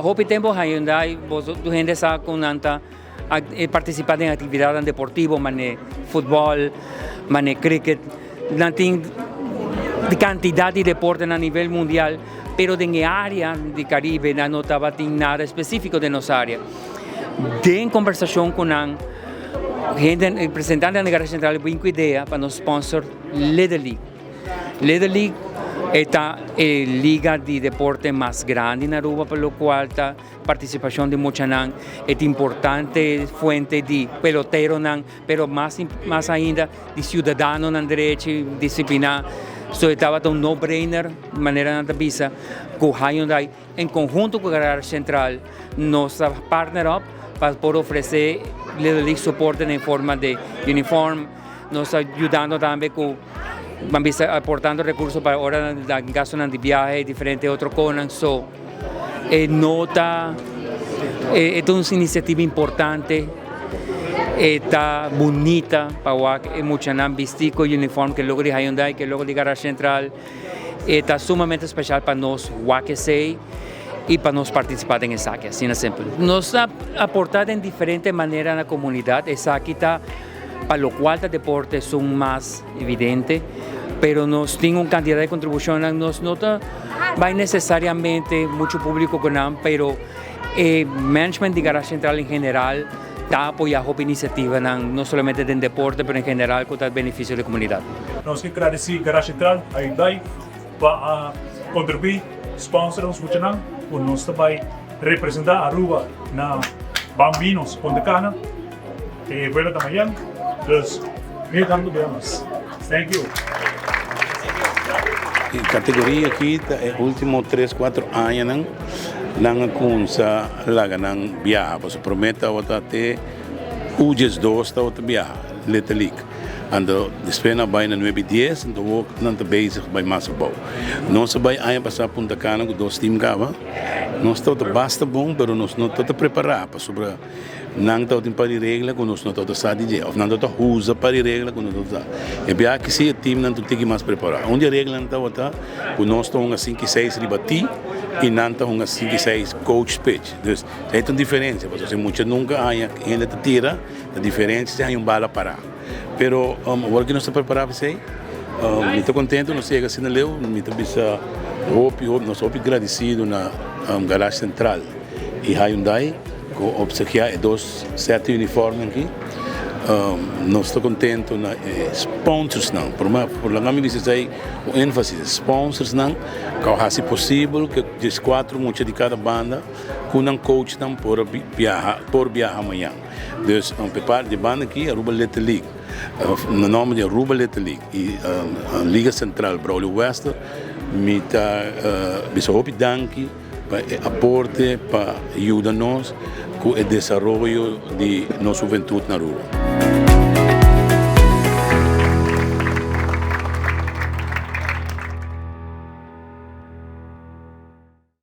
hopi tempo Hyundai, boso tur hende sa cu nan ta participa den actividadnan deportivo mane futbol, mane cricket. Nan tin cantidad di deportenan a nivel mundial, pero den e area di Caribe nan no tabatin nada específico den nos area. Den conversacion cu nan, hende, representantenan di Garage Central a bin cu idea pa nos sponsor Little League. Little League e ta e liga di deporte mas grandi na Aruba pa locual ta participacion di muchanan, e ta importante fuente di peloteronan, pero mas mas ainda di ciudadanonan derechi, disciplina. So e tabata un no brainer, manera nan ta bisa, cu Hyundai en conhunto cu Garage Central nos ta partner up pa por ofrece Little League soporte den forma de uniform. Nos ta yudando tambe cu ban bisa aportando recurso pa ora nan gastonan di biahe y diferente otro conan. So e no ta e ta un iniciativa importante, e ta bunita pa wak e muchanan bisti cu uniform cu e logo di Hyundai, cu e logo di Garage Central. E ta sumamente special pa nos wak esey y pa nos participa den esaki, asina simpel. Nos ta aporta den diferente manera na comunidad, esaki ta pa locual ta deporte esun mas evidente, pero nos tin un cantidad di contribucionnan, nos no ta bay necesariamente mucho publico cu nan, pero e management di Garage Central en general ta apoya hopi iniciativanan, no solamente den deporte, pero en general cu ta beneficio di comunidad. Nos ke gradisí Garage Central Hyundai pa a kontribuí sponsor nos muchanan ku nos ta bai representá Aruba na Bambinos Punta Cana. E vuelo ta mañan, dus mil danki bia mas. Thank you. E kategoria aki ta e ultimo tres kuatro añanan nan a kumsa laga nan biaha pasobra prome tabata te U diesdos tabata biaha Little League anto despues nan a bai na nuebe i dies anto awor nan ta bezig bai mas abou. Nos a bai aña pasa Punta Cana ku dos team kaba nos tabata basta bon pero nos no tabata prepara pasobra Nan tabatin par di regla ku nos no tabata sa di dje, òf nan tabata usa par di regla ku nos no tabata sa. E biaha ki si e timnan ta un tiki mas prepará. Un di e reglanan tabata ku nos ta hunga sinku i seis riba ti i nan ta hunga sinku i seis coach pitch. Dus, esei ta un diferensia, pasobra si mucha nunka haña hende ta tira, ta diferensia si haña un bala pará. Pero awor ki nos ta prepará pa esei, mi ta kontentu nos yega asina leu. Mi ta bisa hopi, hopi, nos hopi gradisido na Garage Central i Hyundai. Ku obsekiá e dos sèt di uniforme aki, nos ta kontentu na e sponsorsnan. Promé, por laga mi bisa esei ku énfasis, e sponsorsnan ku a hasi posibel ku dieskuatro mucha di kada banda ku nan coachnan por a biaha, por biaha mañan. Dus, pa e parti di e banda aki, Aruba Little League, na nòmber di Aruba Little League i Liga Sentral Braulio Wester, mi ta bisa hopi danki. Pa e aporte pa yuda nos ku e desaroyo di nos huventut na Aruba.